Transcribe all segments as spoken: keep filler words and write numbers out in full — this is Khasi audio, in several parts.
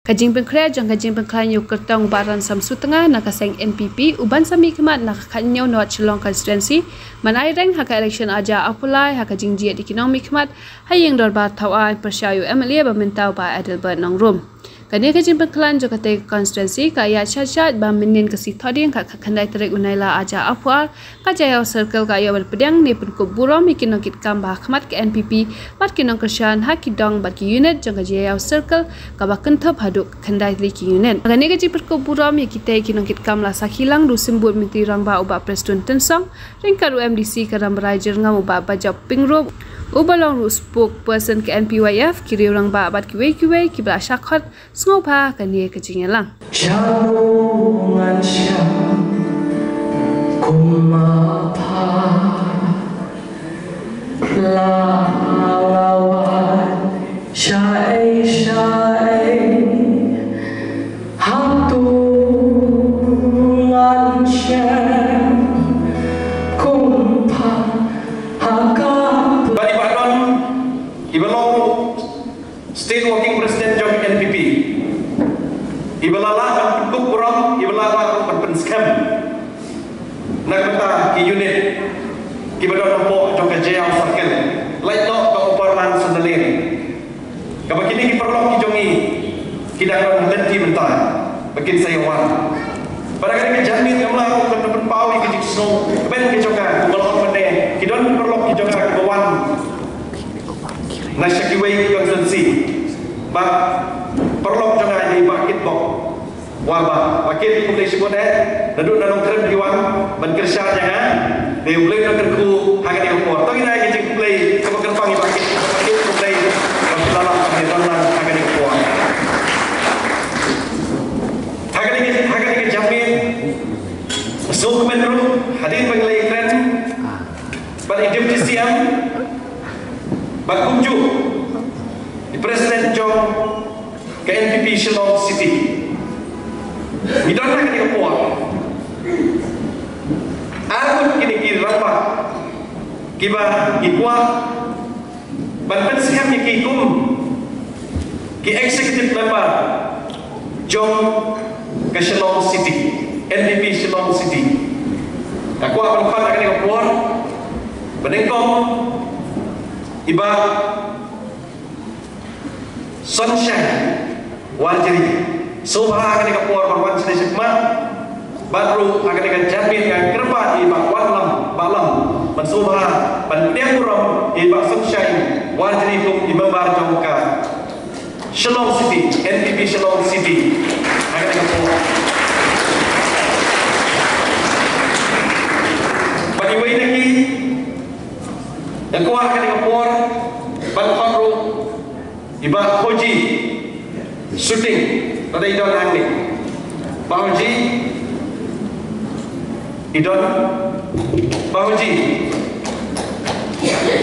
Ka jingpynkhreh jong ka jingpynkhlaiñ ïa u kyrtong u Bah Ransom Sutnga na ka seng N P P, u ban sa mihkhmat na ka khathynñiew North Shillong Constituency, ban ai reng ha ka election ar hajar arphew lai ha ka jingjied ïa ki nongmihkhmat ha ïing dorbar thawaiñ pyrshah ïa u M L A ba mynta u Bah Adelbert Nongrum. Kane ka jingpynkhlaiñ jong katei ka constituency ka ïaid shaid shaid ba mynnin ka sngi Thohdieng ka khatkhyndai tarik u Nailar ar hajar arphew ar, ka Jaïaw Circle ka ïoh ban pdiang ne pynkup burom ïa ki nongkitkam ba ha khmat ka N P P bad ki nongkyrshan ha ki dong bad ki unit jong ka Jaïaw Circle kaba kynthup haduh khyndai tylli ki unit. Kane ka jingpynkup burom ïa kitei ki nongkitkam la sakhi lang da u Symbud Myntri Rangbah u Bah Prestone Tynsong, ryngkat u M D C ka Rambrai Jyrngam u Bah Bajop Pyngrope, uba long ruh u spokesperson ka N P Y F, ki riew rangbah bad kiwei kiwei kiba la shah khot sngewbha kane ka jingïalang. Sha ngan sha kum ma pha la la wa sha ei sha ei ha tu ngan sha kum pha ha ka. Bad i Bah Don, i ba long State Working President jong N P P. I ba la lah ban pynkup burom, i ba la lah ban pynskhem na ka bynta ki unit ki ba don hapoh jong ka Jaïaw Circle. Lait noh ka Upper Langsonalane. Kaba kine ki paralok ki jong ngi ki dang don ha lynti mynta ba kin sa ïa wan. Bad ha kane ka janmiet ngam lah ban pynpaw ïa ka jingsngew kaba ka jong nga, kumba la ong mynne, ki don ki paralok ki jong nga kiba wan na sha kiwei ki constituency. Bah, paralok jong nga i Bah Kitbok. Wah Bah, Bah Kit, khublei shibun eh. Naduh na Nongkrem ki wan ban kyrshan ïa nga. Dei U Blei un kyrkhu ha kane ka por. To ngin ai ka jingkhublei kaba kyrpang ïa Bah Kit. Bah Kit, khublei ba phi la lah ban ïalam lang ha kane ka por. Ha kane ka, ha kane ka janmiet, sngewkmen ruh hadien ba ngi la ïakren bad i Deputy C M bad kumjuh i President jong ka N P P Shillong City. Ngi don ha kane ka por. Ar ngut kine ki rangbah kiba ngi kwah ban pynskhem ïa ki kum ki executive member jong ka Shillong City, N P P Shillong City. Nga kwah ban khot ha kane ka por ba nyngkong i Bah Sunshine Warjri. Sngewbha ha kane ka por ban wan sha kane shakhmat. Bad ruh ha kane ka janmiet nga kyrpad ïa i Bah Wanlam Balam ban sngewbha ban pdiang burom ïa i Bah Sunshine Warjri kum i member jong ka Shillong City, N P P Shillong City. Ha kane ka por. Bad iwei na ki, nga kwah ha kane ka por ban khot ruh i Bah Hoji Suting, lada i don hangne. Bah Hoji, i don? Bah Hoji,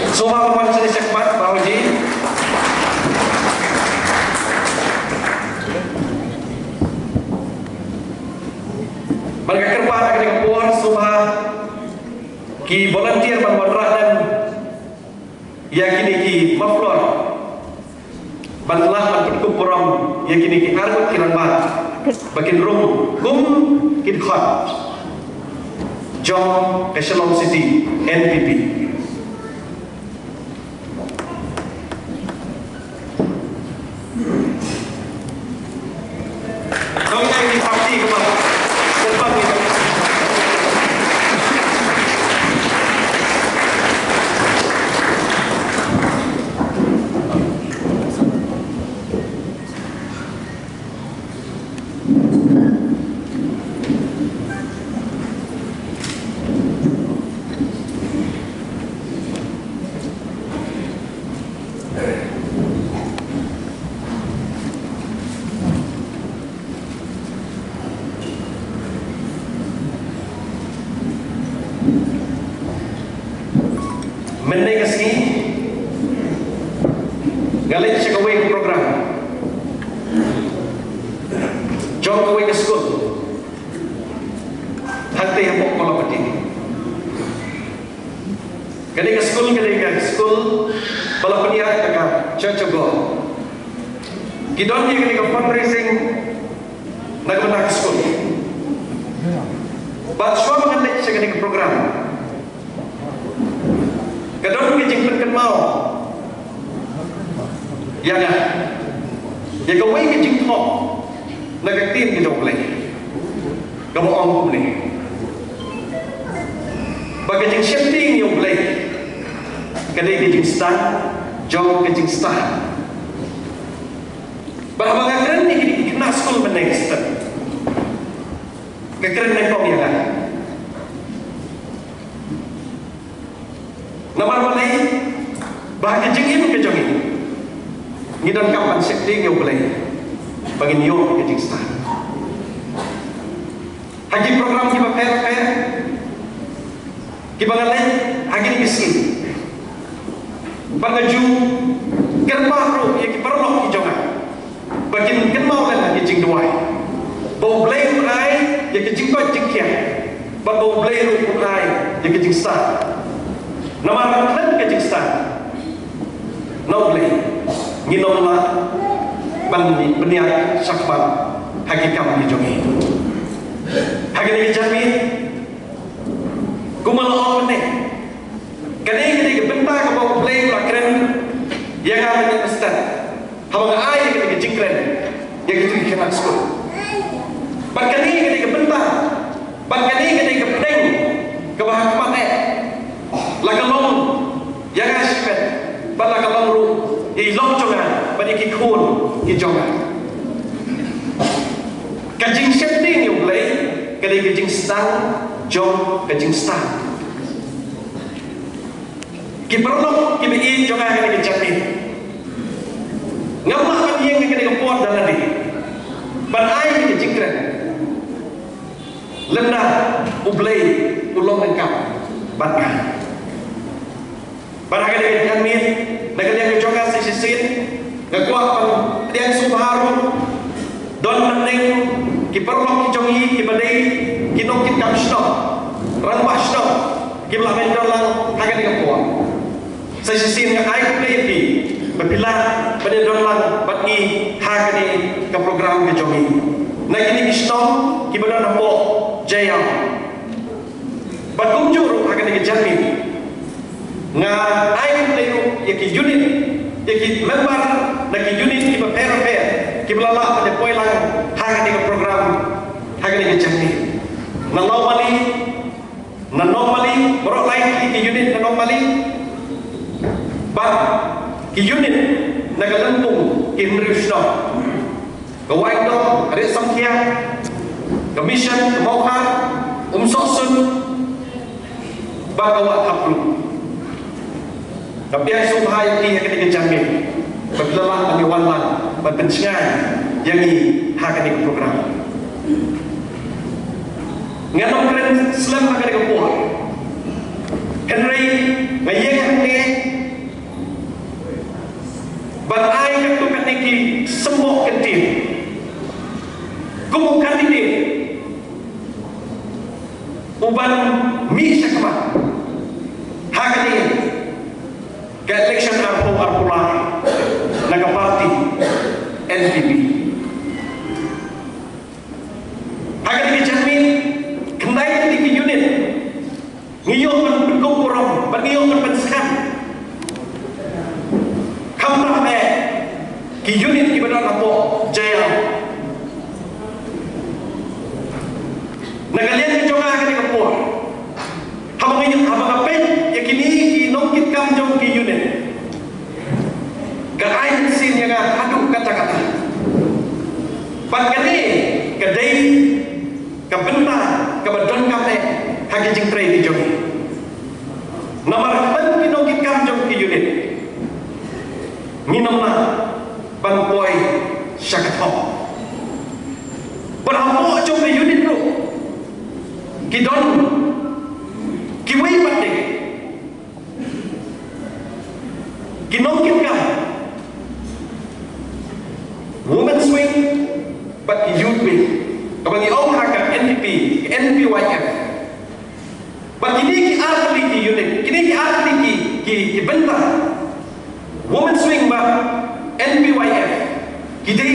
sngewbha ban wan sha kane shakhmat, Bah Hoji. Bad nga kyrpad ha kane ka por, sngewbha ki volunteer ban wanrah lem ïa kine ki muffler ban lah ban pynkup burom ïa kine ki ar ngut ki rangbah ba kin rung kum ki dkhot jong ka Shillong City N P P. Mynne ka sngi nga leit sha kawei ka program jong kawei ka skul hangtei hapoh Kawlapati. Kane ka skul, kane ka skul ba la pynïaid da ka Church of God. Ki don ïa kane ka fundraising na ka bynta ka skul. Bad shuwa ba ngan leit sha kane ka program, ka don ka jingpynkynmaw ïa nga ïa kawei ka jingthoh na ka ktien ka jong U Blei, kaba ong kumne: Ba ka jingsheptieng ïa U Blei ka dei ka jingstad jong ka jingstad. Bad haba nga kren ïa kine ki khynnah skul mynne ka step, nga kren nyngkong ïa nga. Namar balei? Ba ha ka jingim ka jong ngi, ngi donkam ban sheptieng ïa U Blei ba ngin ïoh ka jingstad. Ha ki program kiba pher pher kiba nga leit ha kine ki sngi, ba nga ju kyrpad ruh ïa ki paralok ki jong nga ba kin kynmaw lem ha ki jingduwai ba U Blei un ai ïa ka jingkoit jingkhiah, bad ba U Blei ruh un ai ïa ka jingstad. Namar khlem ka jingstad na U Blei, ngin ym lah ban bniah shakhmat ha ki kam ki jong ngi. Ha kane ka janmiet, kumba la ong mynne, kane ka dei ka bynta kaba U Blei u la kren ïa nga mynne mynstep, haba nga ai ïa kane ka jingkren ïa kito ki khynnah skul. Bad kane ka dei ka bynta, bad kane ka dei ka pdeng kaba ha khmat eh la ka long ïa nga shimet, bad la ka long ruh ïa i lok jong nga bad ïa ki khun ki jong nga. Ka jingsheptieng ïa U Blei ka dei ka jingsdang jong ka jingstad. Ki paralok kiba ïeit jong nga ha kane ka janmiet, ngam lah ban ïeng ha kane ka por da lade ban ai ïa ka jingkren lymda U Blei u long ryngkat bad nga. Bad ha kane ka janmiet, na ka liang ka jong nga sa shisien, nga kwah ban pdiang sngewbha ruh, don hangne ki paralok ki jong ngi kiba dei ki nongkitkam shnong, rangbah shnong, kiba lah ban don lang ha kane ka por. Sa shisien nga ai khublei ïa phi ba phi lah ban ïadon lang bad ngi ha kane ka program ka jong ngi. Na kine ki shnong kiba don hapoh Jaïaw. Bad kumjuh ruh ha kane ka janmiet, nga ai khublei ruh ïa ki unit, ïa ki member na ki unit kiba pher pher kiba la lah ban ïa poi lang ha kane ka program ha kane ka janmiet. Na Lawmali, na Nongmali, baroh lai tylli ki unit na Nongmali, bad ki unit na ka lympung ki hynriew shnong: ka Waingdong, ka Riatsamthiang, ka Mission, ka Mawkhar, Umsohsun, bad ka Wahthapluh. Nga pdiang sngewbha ïa phi ha kane ka janmiet ba phi la lah ban ïa wan lang ban pynsngew ïa ngi ha kane ka program. Ngan ym kren slem ha kane ka por, hynrei nga ïeng hangne ban ai katto katne ki symboh kyntien kum u candidate uban mih shakhmat ha kane ka election arphew arphew lai na ka party N P P. Ha kane ka janmiet, khyndai tylli ki unit ngi ïoh ban pynkup burom bad ngi ïoh ban pynskhem. Khamtam eh ki unit kiba don hapoh Jaïaw. Na ka liang ka jong nga ha kane ka por, haba nga, haba nga peit ïa kine ki nongkitkam jong ki unit, ka ai mynsiem ïa nga haduh katta katta. Bad kane ka dei ka bynta kaba donkam eh ha ki jingtrei ki jong ngi. Namar khlem ki nongkitkam jong ki unit, ngin ym lah ban poi sha ka thong. Bad hapoh jong ka unit ruh ki don kiwei pat de ki nongkitkam, women's wing bad ki youth wing, kaba ngi ong ha ka N P P, N P Y F. Bad kine ki ar tylli ki unit, kine ki ar tylli ki, ki, ki bynta, women's wing bad N P Y F, ki dei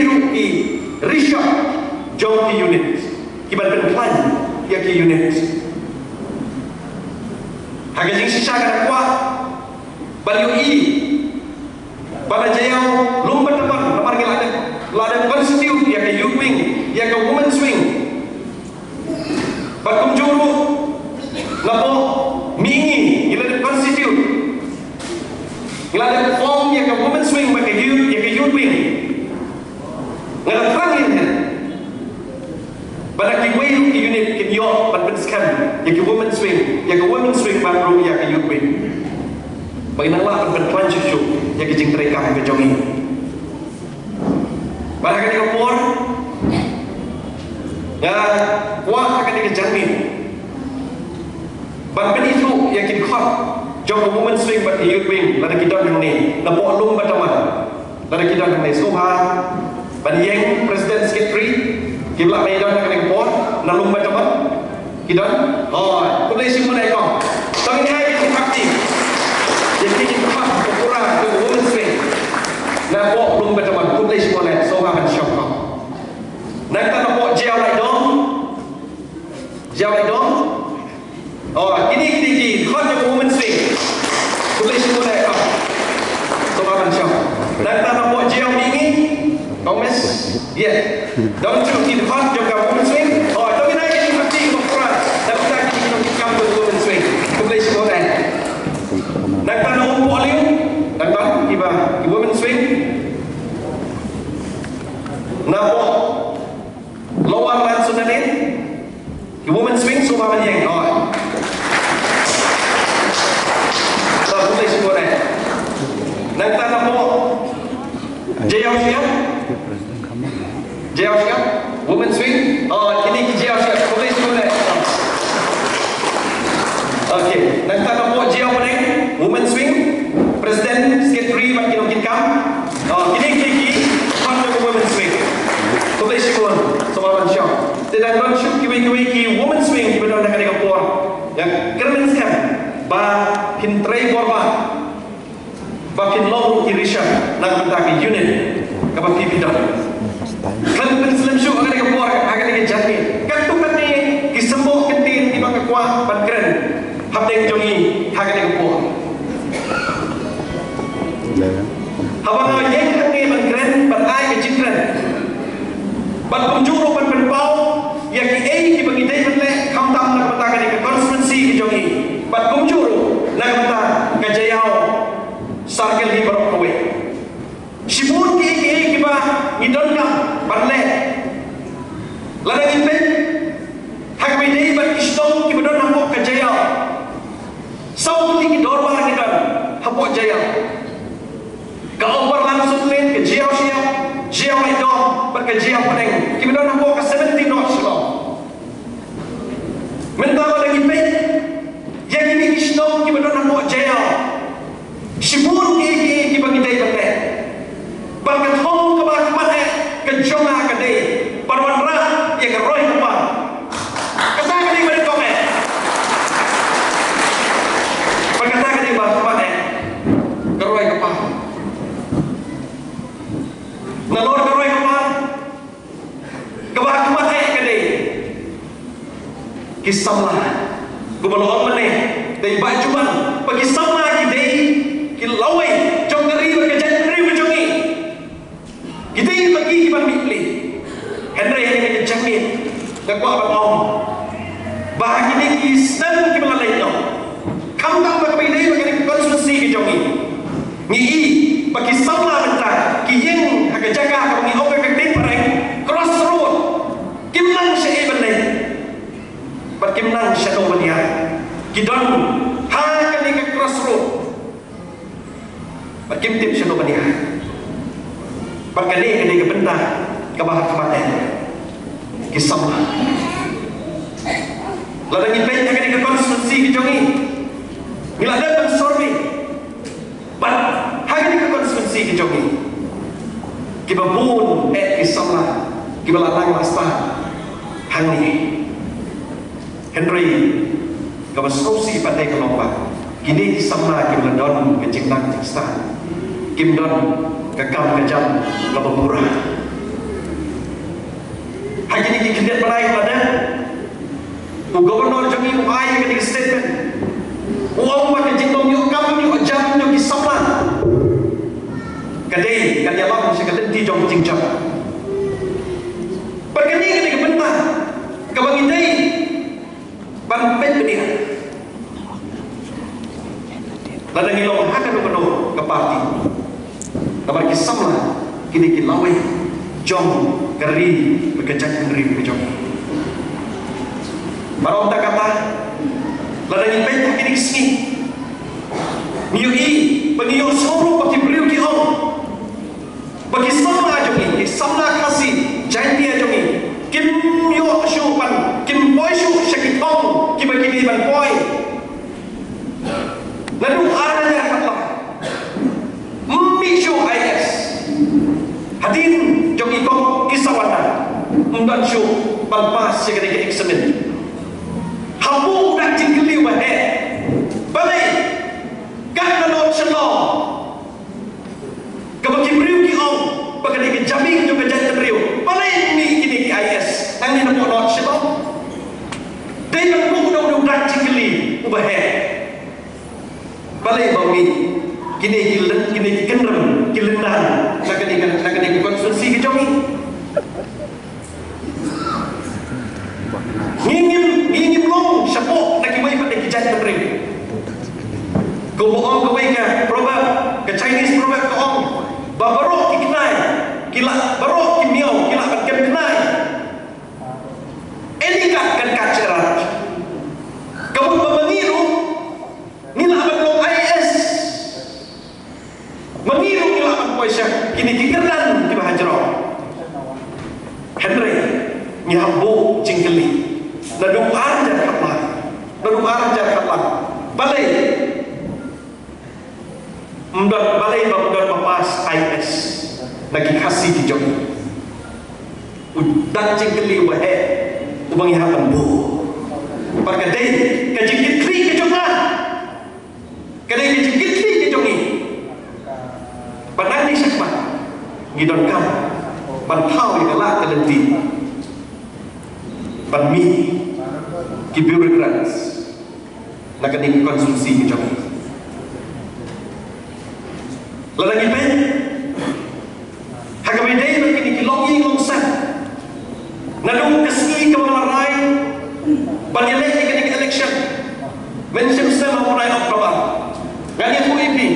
Rishap jong ki unit, ki ban pynkhlaiñ ïa ki unit. Ha ka jingshisha ka da kwah ban ïohi ba la jia lum bad tymmen, namar ngi la dep, la dep constitute ïa ka youth wing, ïa ka women's wing. Bad kumjuh ruh napoh mihngi ngi la dep constitute, ngi la dep form ïa ka women's wing bad ka youth, ïa ka youth wing. Nga la thrang ïa ngi ba na kiwei ki unit kin ïoh ban pynskhem ïa ki women's wing, ïa ka women's wing bad ruh ïa ka youth wing. Ba ngin nang lah ban pynplan shuh shuh ïa ki jingtrei kam ka jong ngi. Bad ha kane ka por nga kwah ha kane ka jingmih ban pynithuh ïa ki dkhot jong ka women's wing bad ka youth wing, lada ki don hangne napoh lum bad tymmen. Lada ki don hangne sngewbha ban ïeng president, secretary, kiba lah ban ïadon ha kane ka por na lum bad tymmen. Ki don? Hooid, khublei shibun eh kong. To ngin ai ka jingkyrpad ïa ki, ki dkhot pura ka women's wing napoh lum bad tymmen. Khublei shibun eh, sngewbha ban shong kong. Nangta napoh Jaiaw Laitdom. Jaiaw Laitdom. Oh, kine, kine ki dkhot jong ka women's wing. Khublei shibun eh kong. Sngewbha ban shong. Nangta napoh Jaiaw Mihngi. Kong Miss. Yes. Don shuh ki dkhot jong ka women's wing. Oh, to ngin ai ka jingkyrpad ïa ki dkhot. Nangta ki dkhot jong ka women's wing. Khublei shibun eh. Nangta na Umpohliew. Nangta kiba, ki women's wing. Napoh Lower Lansonaland. Ki women's wing, sngewbha ban ïeng. Hooid. Sa khublei shibun eh. Nangta napoh Jaiaw Shyiap. Jaiaw Shyiap, women's wing. Oh, kine ki Jaiaw Shyiap. Khublei shibun eh. Okay. Nangta napoh Jaiaw Pdeng, women's wing. President, secretary bad ki nongkitkam. Oh, kine, kine ki dkhot jong ka women's wing. Khublei shibun, sngewbha ban shong. Te dang don shuh kiwei kiwei ki women's wing kiba don ha kane ka por. Ïa kyrmen skhem ba phin trei bor bha, ba phin long ruh ki Rishap na ka bynta ka unit kaba phi, phi don. Khlem pynslem shuh ha kane ka por, ha kane ka jingmih. Katto katne ki symboh kyntien kiba nga kwah ban kren hapdeng jong ngi ha kane ka por. Haba nga ïeng hangne ban kren, ban ai ka jingkren, ban kumjuh ruh ban pynpaw ïa kiei kiba ngi dei ban leh, khamtam na ka bynta kane ka constituency ka jong ngi, ban kumjuh ruh na ka bynta ka Jaiaw Circle hi baroh kawei. Shibun kiei kiei kiba ngi donkam ban leh. Lada ngi peit ha kaba ïadei bad ki shnong kiba don hapoh ka Jaiaw, saw tylli ki dorbar ngi don hapoh Jaiaw. Ka Upper Langsutlen, ka Jaiaw Shyiap, Jaiaw Laitdom bad ka Jaiaw Pdeng, kiba don hapoh ka seventeen North Shillong. Mynta lada ngi peit ïa kine ki shnong kiba don hapoh Jaiaw, shibun kiei kiei kiba ngi dei ban leh. Bad ka thong kaba ha khmat eh ka jong nga ka dei ban wanrah ïa ka roi ka par. Kata ka dei ba nyngkong eh. Bad kata ka dei ba ha khmat eh ka roi ka par. Nalor ka roi ka par, kaba ha khmat eh ka dei ki samla. Kumba la ong mynne da i Bah Juman ba ki samla ki dei ki lawei jong ka ri bad ka jaitbynriew ka jong ngi. Ki dei ma ki ki ban mih pli. Hynrei ha kane ka jingmih nga kwah ban ong ba ha kine ki snem kiba la leit noh, khamtam ba kaba ïadei bad kane ka constituency ka jong ngi, ngi i ba ki samla mynta ki ïeng ha ka jaka kaba ngi ong ka ktien phareng crossroad. Kim nang shaei ban leit bad kim nang shano ban ïaid. Ki don ha kane ka crossroad bad kim tip shano ban ïaid. Bad kane ka dei ka bynta kaba ha khmat eh, ki samla. Lada ngi peit ha kane ka constituency ka jong ngi, ngi la dep ban survey. Bad ha kane ka constituency ka jong ngi, kiba bun eh ki samla kiba la nang la stad hangne. Hynrei kaba sngewsih pat eh ka long ba kine ki samla kiba la don ka jingnang jingstad, kim don ka kam ka jam kaba pura. Kine ki khyndiat bnai ba dang, u Governor jong ngi u ai kane ka statement. U ong ba ka jinglong ïoh kam ïoh jam ïoh ki samla ka dei ka ïalam sha ka lynti jong ka jingjam. Bad kane ka dei ka bynta kaba ngi dei ban peit bniah. Lada ngi long ha kano kano ka party, namar ki samla kine ki lawei jong ka ri bad ka jaitbynriew ka jong ngi. Baroh kata, lada ngi peit ha kine ki sngi, ngi ïohi ba ngi ïohsngew ruh ba ki briew ki ong ba ki samla jong ngi, ki samla Khasi Jaiñtia jong ngi, kim ïoh shuh ban, kim poi shuh sha ki thong kiba ki dei ban poi. Naduh ar hajar khatlai, ym mih shuh IAS. Hadien jong ki kong ki sawan, ym don shuh ban pass ïa kane ka exam. Hapoh u dak jingkylli uba heh, balei kat na North Shillong kaba ki briew ki ong ba ka dei ka jabieng jong ka jaitbynriew, balei ym mih kine ki IAS nangne napoh North Shillong? Dei ban buh da u dak jingkylli uba heh. Balei ba ym mih kine ki lyn, kine ki kynrem, ki lyndan na kane ka, na kane ka constituency ka jong ngi? Ngi ngim, ngi ngim long shapoh na kiwei pat de ki jaitbynriew. Kumba ong kawei ka proverb, ka Chinese proverb ka ong ba baroh ki khnai ki lah, baroh ki miaw ki lah ban kem khnai. Eni kat kan kat sharat. Ka mut ba ma ngi ruh ngi lah ban long IAS. Ma ngi ruh ngi lah ban poi sha kine ki kyrdan kiba hajrong. Hynrei ngi hap buh jingkylli. Naduh ar hajar khatlai, naduh ar hajar khatlai, balei ym don, balei ba ym don ba pass IAS na ki Khasi ki jong ngi? U dak jingkylli uba heh uba ngi hap ban buh. Bad ka dei ka jingkitkhlieh ka jong nga. Ka dei ka jingkitkhlieh ka jong ngi ba nangne shakhmat ngi donkam ban thaw ïa ka lad ka lynti ban mih ki bureaucrats na kane ka constituency ka jong ngi. Lada ngi peit ha kaba ïadei bad kine ki longïing longsem, naduh ka sngi kaba la rai ban ïaleh ïa kane ka election mynshem snem ha u bnai October, ngan ïathuh ïa phi,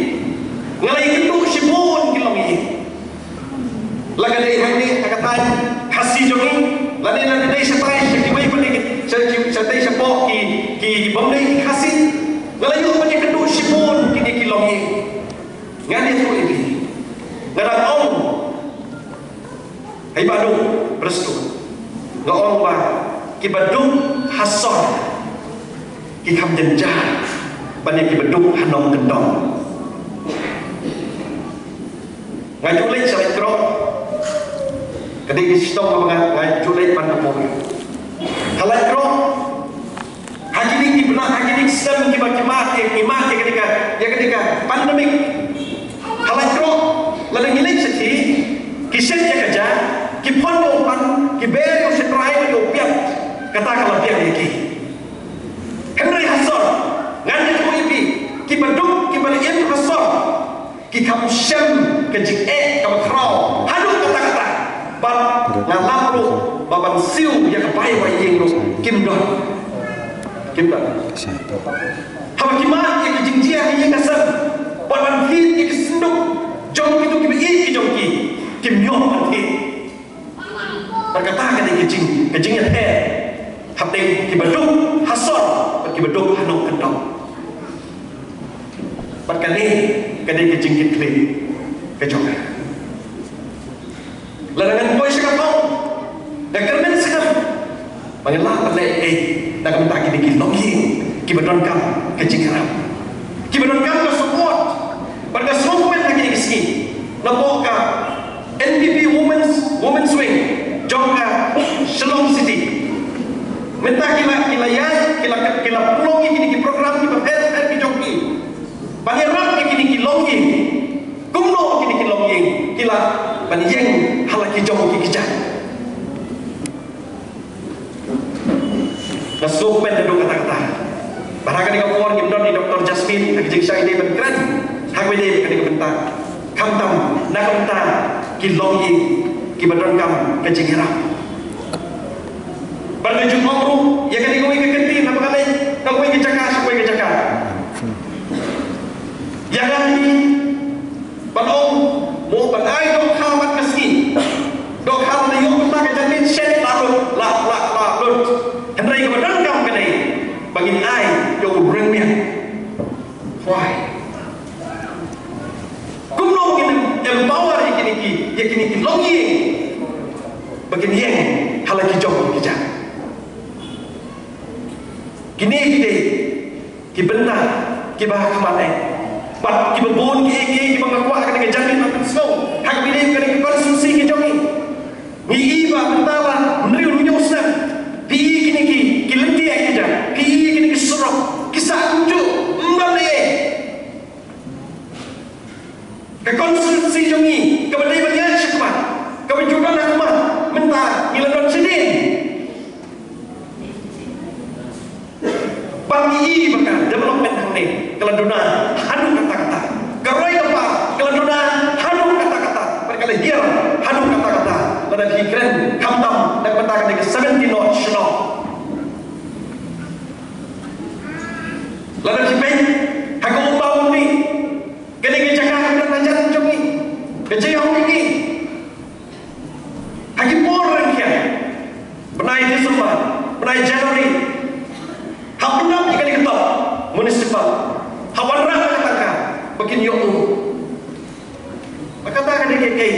nga la ïakynduh shibun ki longïing. La ka dei hangne ha ka thaiñ Khasi jong ngi, lane la ka dei shatai sha kiwei pat de, sha, sha, shatai shapoh ki, ki bym dei ki Khasi, nga la ïoh ban ïakynduh shibun kine ki longïing. Ngan ïathuh ïa phi, nga dang ong hei Bah Duh Prestone, nga ong ba kiba duk ha sor ki kham jynjar ban ïa kiba duk ha nongkyndong. Nga ju leit sha Laitkroh. Ka dei ka shnong ba nga, nga ju leit ban ka por. Ha Laitkroh, ha kine ki bnai, ha kine ki snem kiba ki mad, ki mad ïa kane ka, ïa kane ka pandemic. Ha Laitkroh, lada ngi leit sha ki, ki shet ïa ka ja, ki pon ïa u pan, ki ber ïa u shetrai bad ïa u piat. Kata ka la biang ïa ki. Hynrei ha sor, ngan ïathuh ïa phi, kiba duk, kiba la im ha sor, ki kham shem ka jingeh kaba khraw haduh katta katta. Bad nga lap ruh ba ban siew ïa ka bai wai ïing ruh kim don. Kim don. Haba ki mad ïa ka jingjia ha ïing ha sem bad ban thied ïa ka synduk jong kito kiba ïeit ki jong ki, kim ïoh ban thied. Bad kata ka dei ka jing, ka jingïapher hapdeng kiba duk ha sor bad kiba duk ha nongkyndong. Bad kane ka dei ka jingkitkhlieh ka jong nga. Lada ngan poi sha ka thong, nga kyrmen skhem ba ngan lah ban leh ei ei na ka bynta kine ki longïing kiba donkam ka jingïarap, kiba donkam ka support. Bad nga sngewkmen ha kine ki sngi napoh ka N P P Women's, Women's Wing jong ka Shillong City. Mynta ki la, ki la ïaid, ki la, ki la pynlong ïa kine ki program kiba pher pher ki jong ki ban ïarap ïa kine ki longïing. Kumno kine ki longïing ki lah ban ïeng ha la ki jong ki kjat. Sngewkmen naduh katta katta. Bad ha kane ka por ngim don i Doctor Jasmine ha ka jingshah ïadei ban kren ha kaba ïadei bad kane ka bynta. Khamtam na ka bynta ki longïing kiba donkam ka jingïarap. Bad nga ju ong ruh ïa kane kawei ka kyntien haba nga leit na kawei ka jaka sha kawei ka jaka. Ïa nga hi ban ong, mo ban ai dohkha bad ka sngi. Dohkha lada ïoh mynta ka janmiet shet la lut, la, la, la lut. Hynrei kaba donkam ka dei ba ngin ai ïa u rynmiet. Why? Kumno ngin empower ïa kine ki, ïa kine ki longïing ba kin ïeng ha la ki jong ki jaka. Kine ki dei ki bynta kiba ha khmat eh. Bad kiba bun kiei kiei kiba nga kwah ha kane ka janmiet ban pynsngew ha kaba ïadei bad kane ka constituency ka jong ngi. Ngi i ba mynta la hynriew hynñiew snem. Phi i kine ki, ki lynti eh ki jaka, phi i kine ki surok, ki sah kumjuh, ym don ei ei. Ka constituency jong ngi kaba dei ban ïaid shakhmat, kaba ju don ha khmat, mynta ngi la don shadien. Ba ngi i ba ka development hangne ka la duna haduh katta katta, ka roi ka par ka la duna haduh katta katta, bad ka la hiar haduh katta katta. Lada phi kren khamtam na ka bynta kane ka seventeen North Shillong, lada phi peit ha ka Umbawmni, kane ka jaka ka dang hajan jong ngi, ka jingïaid jong ngi. Ha ki por rynkiang, bnai December, bnai January, hap pyndap ïa kane ka top municipal, hap wanrah ïa ka tangka ba kin ïoh. Ba kata ka dei ka kaei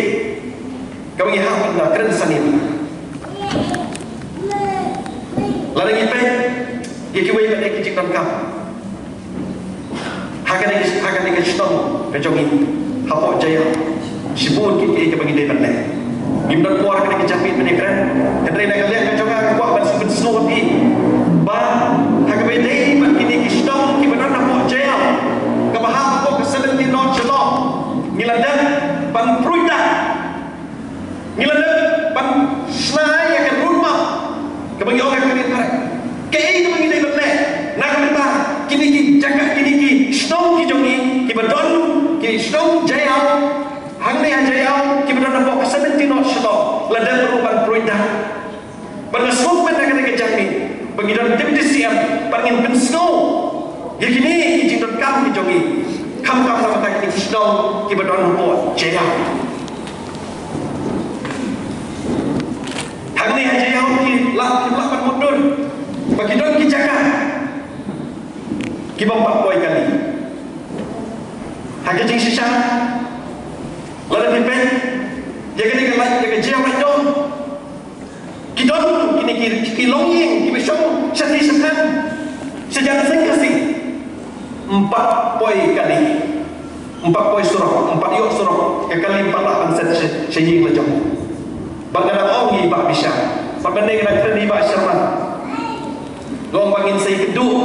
kaba ngi hap ban kren sani. Lada ngi peit ïa kiwei pat ki jingdonkam ha kane, ha kane ka shnong ka jong ngi hapoh Jaïaw, shibun kiei kiei kiba ngi dei ban leh. Ngim don por ha kane ka janmiet ban ïakren, hynrei na ka liang ka jong nga nga kwah ban shu pynsngew ïa phi ba ha kaba ïadei bad kine ki shnong kiba don hapoh Jaïaw, kaba hap hapoh ka seventeen North Shillong, ngi la dep ban pruid da Ngi la dep ban shna ïa ka roadmap kaba ngi ong ha ka ktien Phareng. Kaei kaba ngi dei ban leh na ka bynta kine ki jaka, kine ki shnong ki jong ngi kiba don, ki shnong Jaïaw, hangne ha Jaïaw, kiba don hapoh ka seventeen North Shillong. La dep ruh ban pruid da. Bad nga sngewkmen ha kane ka janmiet ba ngi don Deputy C M, bad ngin pynsngew ïa kine ki jingdonkam ki jong ngi, khamtam na ka bynta kine ki shnong kiba don hapoh Jaïaw. Hangne ha Jaïaw ki lah, ki lah ban mutdur ba ki don ki jaka kiba ym pat poi kali. Ha ka jingshisha, lada phi peit ïa kane ka light, ïa ka Jaïaw Laitdom, ki don kine ki, ki longïing kiba shong shatei shathan, shajan seng Khasi. Ym pat poi kali, ym pat poi surok, ym pat ïoh surok, ka kali ym pat lah ban set sha, sha ïing la jong. Bad nga dang ong ïa i Bah Bishar, bad mynne nga dang kren ïa i Bah Sharma. Nga ong ba ngin sa ïakynduh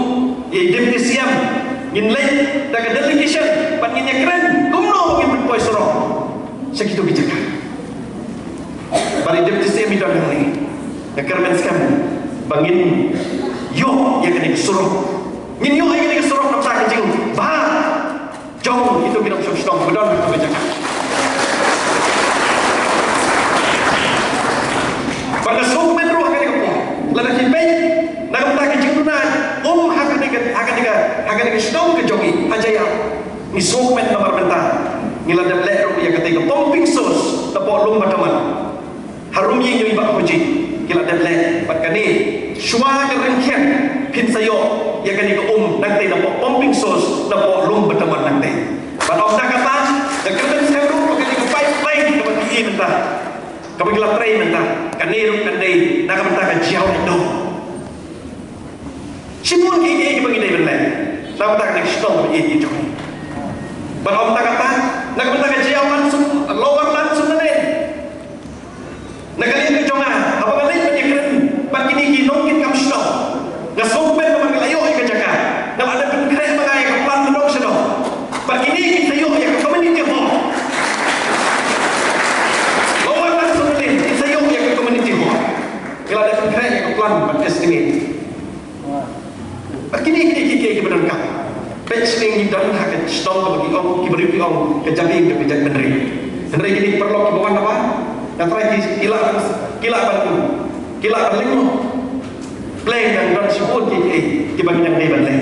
ïa i Deputy C M, ngin leit da ka delegation bad ngin ïakren kumno ba ngin pynpoi surok sha kito ki jaka. Bad i Deputy C M i don hangne. Nga kyrmen skhem ba ngin ïoh ïa kane ka surok. Ngin ïoh ïa kane ka surok na bynta ka jingbha jong kito ki nongshong shnong ba don ha kito ki jaka. Bad nga sngewkmen ruh ha kane ka por, lada phi peit na ka bynta ka jingduna um ha kane ka, ha kane ka, ha kane ka shnong ka jong ngi ha Jaïaw, ngi sngewkmen namar mynta ngi la dep leh ruh ïa katei ka pumping source napoh Lumbataman. Harum ïing jong i Bah Khojit ki la dep leh, bad kane shuwa ka rynkiang phin sa ïoh ïa kane ka um nangtei napoh pumping source napoh Lumbataman nangtei. Bad ym tang kata, nga kyrmen skhem ruh ba kane ka pipeline kaba ngi ïohi mynta, kaba ngi la trei mynta, kane ruh kan dei na ka bynta ka Jaïaw Laitdom. Shibun kiei kiei kiba ngi dei ban leh na ka bynta kane ka shnong kaba ïeit jong ngi. Bad ym tang kata, na ka bynta ka Jaïaw Langsum, Lower Langsum Nalin. Na ka liang ka jong nga, haba nga leit ban ïakren bad kine ki nongkitkam shnong, nga sngewkmen namar ngi la ïoh ïa ka jaka. Namar la pynkhreh ma nga ïa ka plan ba dang shnong. Bad kine kin sa ïoh ïa ka community hall. Lower Langsum Nalin kin sa ïoh ïa ka community hall. Ngi la dep pynkhreh ïa ka plan bad estimate. Ki don ha ka shnong kaba ki ong, ki briew ki ong ka jaka ka jaka bynriew. Hynrei kine ki paralok kiba wan na ba nga trai ki, ki lah, ki lah ban, ki lah ban leh noh. Pleng dang don shibun ki, ki, kiba ngi dang dei ban leh.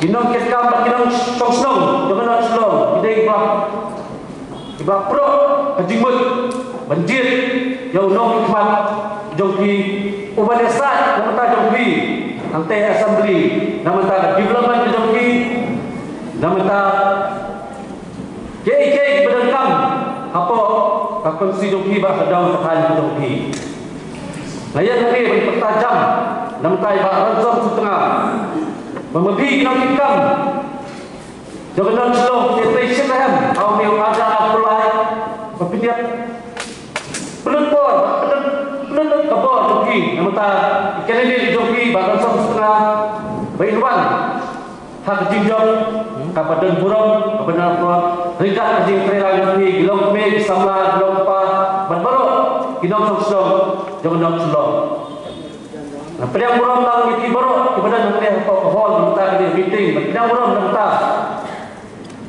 Ki nongkitkam bad ki nongshong shnong jong ka North Shillong ki dei ba kiba proh ka jingmut ban jied ïa u nongmihkhmat jong phi, uban ïasaid na bynta jong phi hangtei ha assembly, na bynta ka development ka jong phi, na bynta kiei kiei kiba donkam hapoh ka constituency jong phi bad ka dong ka thaiñ ka jong phi. Nga ïa phi ban pyrta jam na bynta i Bah Ransom Sutnga ba ma phi ki nongkitkam jong ka North Shillong, te trei shitrhem ha une u ar hajar arphew lai ba pynïap pynlut bor, pynlut, pynlut ka bor jong phi na bynta i candidate jong phi Bah Ransom Sutnga ba in wan ha ka jingjop kaba don burom, kaba don burom. Ryngkat ka jingtrei lang jong phi, ki long kmie, ki samla, ki long kpa bad baroh ki nongshong shnong jong ka North Shillong. Nga pdiang burom lang ïa phi baroh kiba don hangne hapoh ka hall na bynta kane ka meeting. Nga pdiang burom na bynta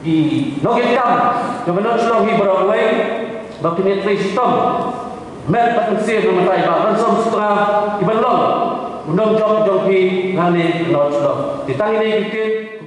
ki nongkitkam jong ka North Shillong hi baroh kawei ba phin ïatrei shitom met bad mynsiem na bynta i Bah Ransom Sutnga, i ban long u nongjop jong phi nangne ha North Shillong. Te tang ine ki ktien.